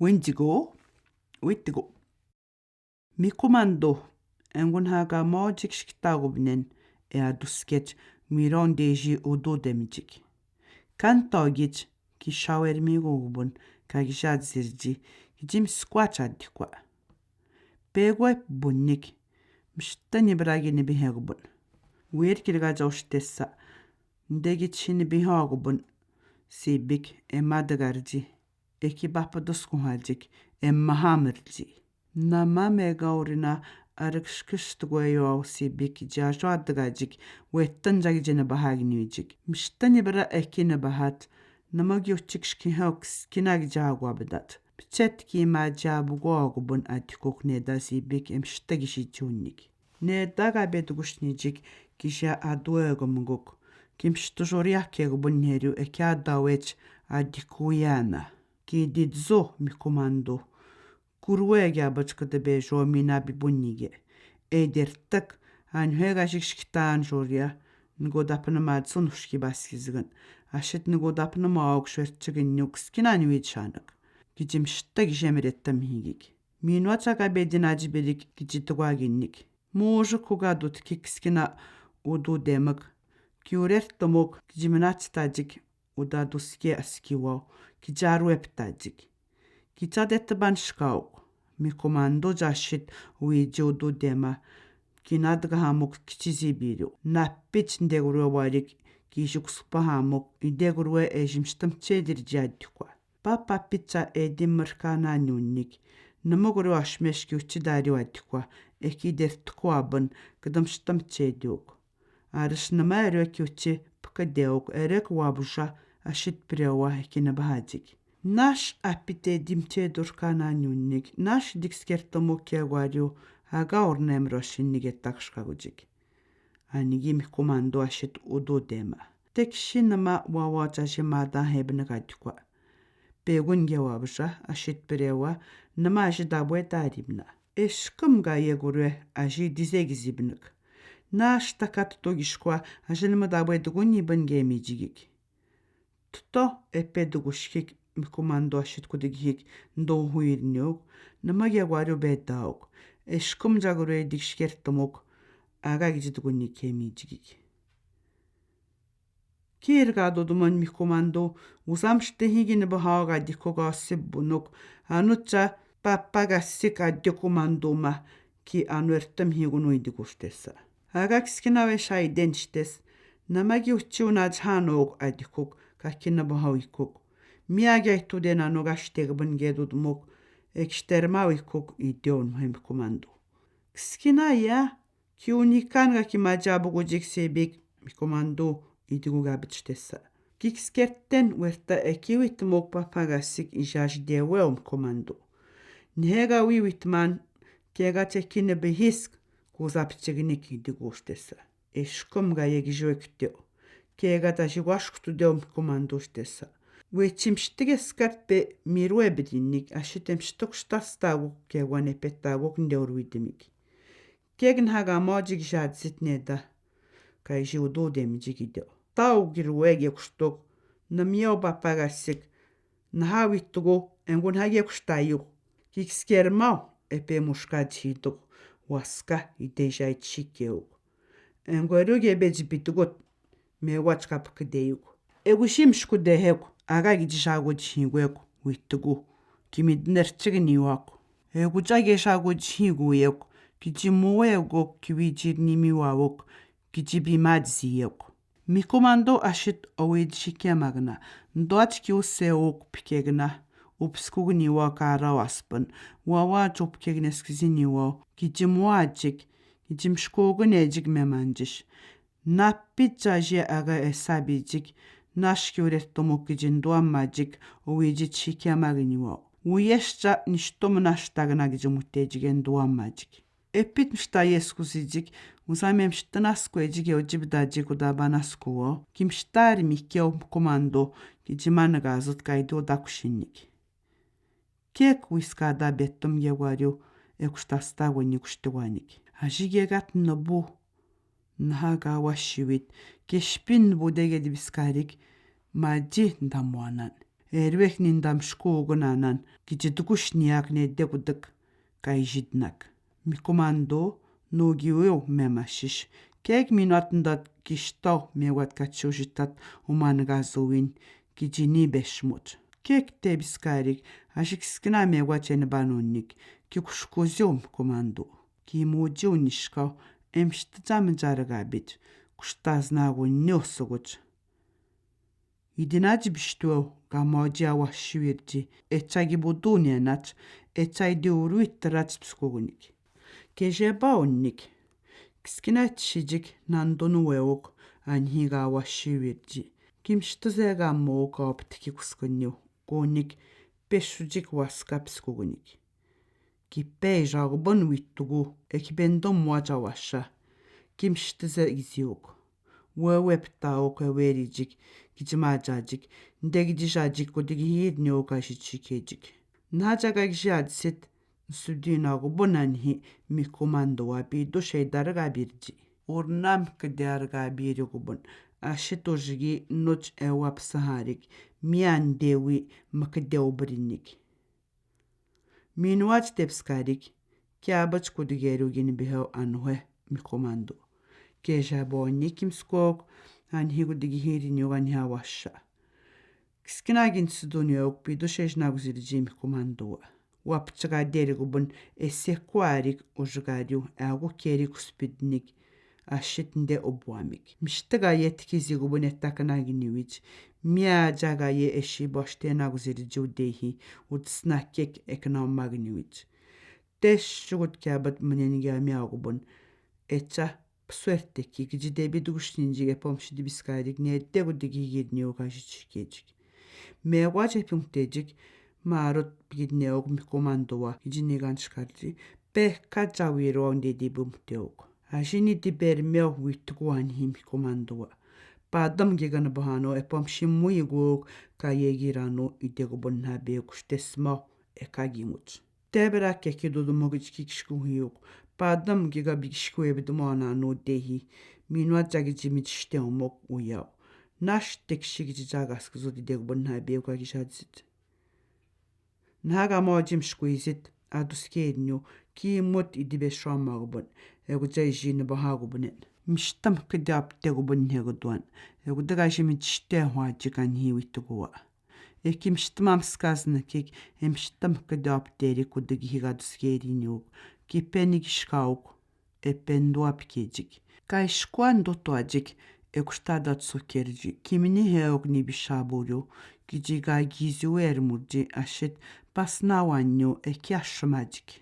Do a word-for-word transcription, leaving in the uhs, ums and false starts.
Windjigo, wittigo. Mikumando, engunhaga moji kishkitagubnen, e aduskej, miron deji udu demjik. Kanto gij, ki shawer migubun, ka gija dzirji, ki jim skwa chadikwa. Pegwe bunnik, mshtani bragi ni bihegubun. Wir kirga jaushtesa, ndegi chini bihegubun, sibik, e madagarji, e ki bapa duskuhajik, e mahamirji. Nama mega urina arikshkish tgwe yo au sibik ja jwa dgajik, wetan jagi jena bahagin wijik. Mshtani bra e kina bahat, nama gi uchik shki hok skinag jagwa badat. Pchet ki ma jabu gwa gubun atikuk neda sibik em shtagi shi junik. Neda ga bedgush nijik, ki ja adwe gumguk. Kim shtujoria ke gubun neriu e kya dawech adikuyana. Ki didzo mikumando. Kurwe gja bachkada bejo mina bibunige. E dertak, an hega jik shkitan joria, ngo dapna madsun ushki baskizgan. Ashit ngo dapna ma auk shwertsigin nuk skinan wijshanak. Ki jim shtak jemretam higik. Minwa chaka bedin aji bedik ki jitgwa ginnik. Mujuk kuga dut kik skina udu demak. Ki urer tomok ki jimnat tajik. Uda duske askiwa, ki jarwe ptajik. Ki chadet ban shkauk. Mikumando jashit wi judu dema. Ki nadga hamuk ki chizi biru. Napich ndegurwe warik, ki jukspa hamuk, i degurwe e jimshtam chedir jadikwa. Papa picha e dimrkana nyunnik. Namugurwe ashmesh ki uchi dari wadikwa, e ki dertkwa ban, kdam shtam cheduk. Arish nama erek uchi pka deuk erek wabuja ashit prewa hekina bahajik. Nash apite dimche durkana nyunnik, nash diksker tomo ke gwariu, aga ornem roshin nige takshka gujik. Anigi mikumando ashit udu dema. Tek shi nama wawa chashi mada hebna gadikwa. Pegun ge wabuja ashit prewa, nama ashi dabwe taribna. Eshkum ga yegurwe ashi dizegi zibnik. Nash takat togishkwa ashi nama dabwe dugun iban ge mijigik. Tuto epe dugushkik mikumando ashit kudigihik ndo huir niuk, nama ge gwariu bedauk. Eshkum jagurwe dikshker tomok, aga giji dugun ike mijigik. Kirga doduman mikumando, uzam shte higi ne baha ga diko ga sibunuk, anu cha papa ga sik a dikumando ma, ki anu ertem higun ui dikushtesa. Aga kiskina we shai den shtes, nama gi uchi una jhanok a dikuk, ka kina baha uikuk. Mi aga itu den anu ga shte gban ge dodumuk, ek shterma uikuk i dion hem mikumando. Kiskina ya, Ki unikan ga ki majabu gujik sebik, mikumando, i digu ga bitshtesa. Ki kiskerten werta e ki witmuk papa ga sik i jaj dewe o mikumando. Nhe ga wi witman, ke ga che kine bihisk, ku za pchignik i digu shtesa. Eshkum ga yegi jwe kteo. Ke ga ta jigwash ktu deo mikumando shtesa. We chim shtige skart pe mirwe bidinnik, ashitem shtuk shtas taguk ke wane pe taguk nde urwidimik. Kek nhaga mojik jadzit neda. Ka i ji udu demjik i deo. Tau girwe ge kushtuk. Namio papa ga sik. Nha witgu, engu nha ge kushtayuk. Ki kiskermau, epe mushka jiduk. Waska, i deja i chikeuk. Engu eru ge bej bitgut. Me wachka pkdeyuk. Egu shim shku dehek, aga giji shago jihingwek, witgu. Ki midner chigni wak. Egu jage shago jihingwek, giji muwego, ki wijir nimi wawok, giji bimad ziyek. Mikumando ashit owid shike magna, ndoach ki usewok pikegna, upskugni wak ara waspan, wawa chopkegnes kizini wa, giji muwajik, giji mshkugni ejik me manjish. Napi chaje aga e sabijik, nashki uret tomok giji nduam majik, owiji chike magni wa. Uyesh cha nishtom nashtagna giji mutejik e nduam majik. Epit mshta yesku zijik, uzame mshta nasku ejik e ojib dajik udabanas kuo, ki mshtari mikeo mikumando, giji man gazut kaidu dakushinik. Kek wiska da betum ge wariu, e kushta sta weni kushti wanik. Aji ge gat nabu, nhaga washiwit, ke shpin bu dege di biskarik, maji ndamwanan. Eruek nin dam skuugun anan, kiji tukus niak ne dekudak, ka ijidnak. Mikumando, nugiu eu mema sish. Kek minuat ndat kistau mewat katsiusitat uman gazuin, kiji ni besmut. Kek tebiskarik, ashi kiskina mewat en banunnik, ki kuskus eu Mikumando. Ki mujiu niskau, emsht jam jargabit, kustas nagu ni osugut. Idinaj bistueu, ka moji awa siwirji, echa gi budu nenat, echa idi uruit rat pskugunik. Keje baunnik. Kiskina tishijik nandonu weuk, anhi ga awa siwirji. Kimsht ze ga mouk optiki kuskuniu, kunik, pesujik waska pskugunik. Ki pei jagubon witugu, e ki bendo mwaja washa. Kimsht ze iziuk. Wewe ptauk e werijik, kiji majajik, nde kiji jajik kudigi hirniu ka shitshikejik. Naja ka kiji adisit, nsudina gubon anhi Mikumando wa bidu sheidarga birji. Urnam kede arga biri gubon, ashit ujigi nuj ewa psaharik, mian dewi mkede ubrinik. Minuat tebskarik, kiabaj kudigi eru gin biheu anhe Mikumando. Keja boni kimskok, anhi kudigi hirniu anhi awasha. Kiskina gin suduni ok bidu shej nagu zirji Mikumando wa. Wapchaga deri gubon ese kwarik ujgariu, agu keri kuspidnik, ashit nde obuamik. Mshtega ye tkizi gubon etakna giniwij. Miajaga ye eshi boshte nagu zirji udehi, udsna kek ekna umagniwij. Tesh shugut kiabad mnen gia miagubon. Echa, psuerte ki kiji debi dugushninjik e pomshi dibiskarik ne degu digi hirniu ka shitshikejik. Mewaj e pungtejik, marot pigidneuk Mikumando wa, kiji nigan shkarji, pehka jawiro nde dibumteuk. Ashini dibermeuk witku anhi Mikumando wa. Padam gigan bahano e pomshi muiguuk ka ye giranu idegu bon habe kushtesmau e ka ginguj. Tebera keki dudumuk iji kikishku hiuk. Padam giga bikishku ebi dumo nanu dehi. Minuat jagi jimi jishteumuk uyau. Nash tekshi kiji jagas kizut idegu bon habe ka kishadzit. Naha ga mo jim shkuizit, aduskerinyu, ki mut idi beshwa magubon, egu jai jini baha gubonen. Mishtam kidi apte gubon he guduan, egu dega jimi jishtehwa jikan hi witugua. Eki mishtam amskaz nakik, e mishtam kidi apteri kudigi higa aduskerinyu, ki peni kishkauk, e pendua pikejik. Ka ishkua ndotoajik, e kushtada tsokerji, ki mini heok ni bishaburyu, ki jiga giziu ermurji, ashit pasnawanyu, e ki ashmajik.